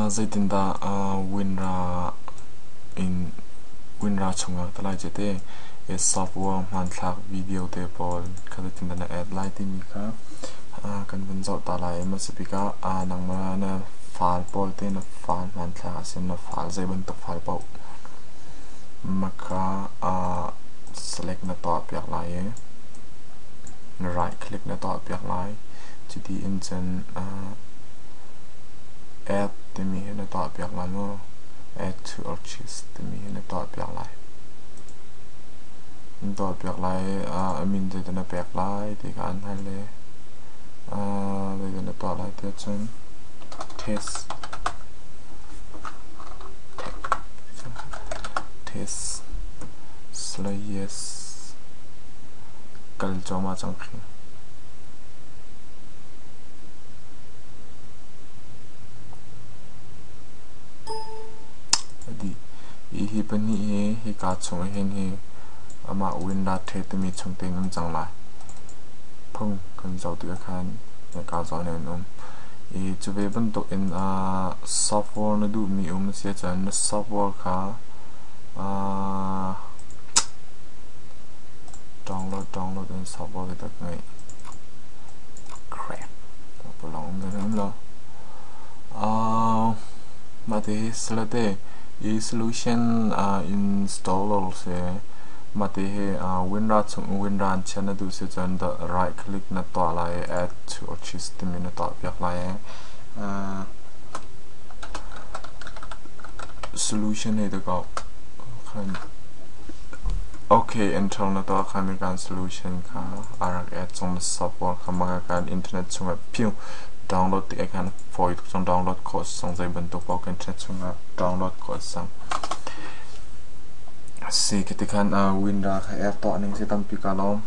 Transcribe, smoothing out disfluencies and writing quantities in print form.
Zeitindah WinRAR in WinRAR chungah ka lai te software hmanthlak video te pawl kha zeitindah na add lai timi kha kan vun zoh ta lai. Hmasa bik ah nangmah na file pawl te na file hmanthlak a si na file zei bantuk file paoh maka select na tuah piak lai i na right click na tuah piak lai. Cuti in cun add timi hi na tuah piak lai mu. Add to archives timi hi na tuah piak lai. Na tuah piak lai i a min zeidah na pek lai ti kha an hal i zeidah na tuah lai ti ahcun test test yes kal cuahmah cang khi. Hi pahnih hi hika chung ah hin hi amah WinRAR the timi chung tein um cang lai. Phung kan zoh tikah khan hika zawn in an um. I cu ve bantuk in software na duhmi um a si ahcun na software kha download download in software ka ngeih. Crap. Pulong um um lo. Mah te hi salate i solution installer si mah te hi WinRAR chung WinRAR an chia na duh si cun the right click na tuah lai i add to Office timi na tuah piak lai i solution hi dakaw khan okay enter na tuah khan kan solution kha a rak add chung software kha maka kan internet chungah phiu download tik khan fawi tuk cang download khawh sang zei bantuk paoh kan internet chungah download khawh sang si khi ti khan WinRAR kha add tuah ning si tampi ka lawm.